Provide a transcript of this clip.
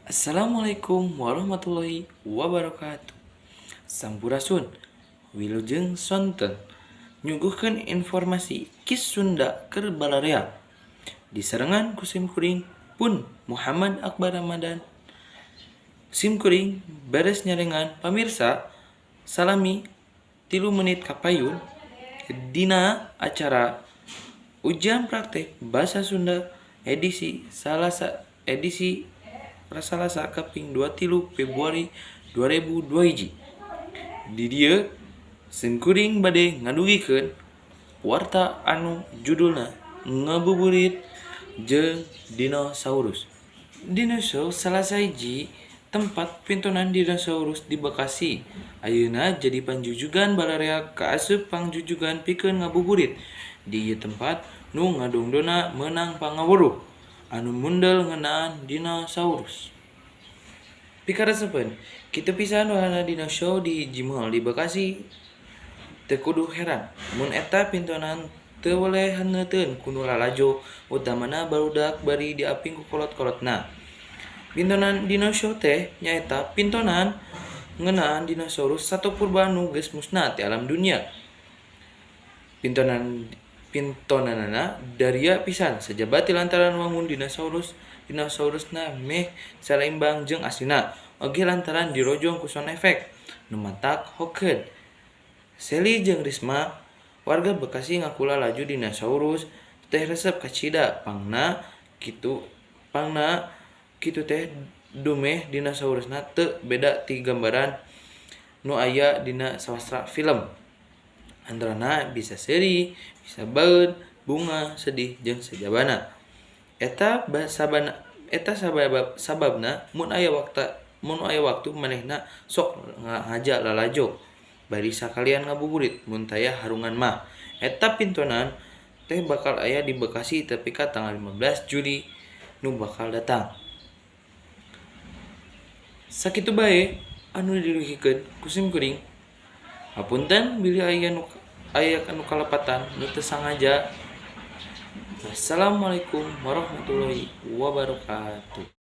Assalamualaikum warahmatullahi wabarakatuh. Sampurasun. Wilujeng sonten. Nyuguhkeun informasi Kiss Sunda keur balarea. Disarengan ku sim kuring pun Muhammad Akbar Ramadan. Sim kuring beres nyarengan pamirsa salami 3 menit kapayun dina acara ujian praktek Basa Sunda edisi Salasa, edisi Salasa kaping 23 Februari 2021. Di dieu simkuring bade ngadugikeun warta anu judulna Ngabuburit jeung Dinosaurus. Dinosaurus, salah sahiji tempat pintonan dinosaurus di Bekasi, ayeuna jadi panjujugan balarea kaasup pangjujugan pikeun ngabuburit. Di ieu tempat nu ngadongdona meunang pangaweruh anu mundel ngeunaan dinosaurus. Pikaresepeun kitu pisan wahana Dino Show di hiji mall di Bekasi. Teu kudu heran mun eta pintonan teu weleh haneuteun ku nu lalajo, utamana barudak bari diaping ku kolot-kolotna. Pintonan Dino Show teh nyaeta pintonan ngeunaan dinosaurus sato purba nu geus musna ti alam dunya. Pintonan pintonanana daria pisan sajaba ti lantaran wangun dinosaurusna meh saraimbang jeung aslina, oge lantaran dirojong ku sound effect nu matak hokeun. Seli jeung Risma, warga Bekasi, ngaku lalajo dinosaurus teh resep kacida, pangna kitu teh dumeh dinosaurusna teu beda ti gambaran nu aya dina sastra film. Antarana bisa seuri, bisa baeud, bungah, sedih jeung sajabana. Eta eta sababna mun aya waktu manehna sok ngahaja lalajo bari sakalian ngabuburit mun taya harungan mah. Eta pintonan teh bakal aya di Bekasi tepi ka tanggal 15 Juli nu bakal datang. Sakitu bae anu didugikeun ku simkuring. Hapunten bilih aya nu kalepatan nu teu sangaja. Wassalamualaikum warahmatullahi wabarakatuh.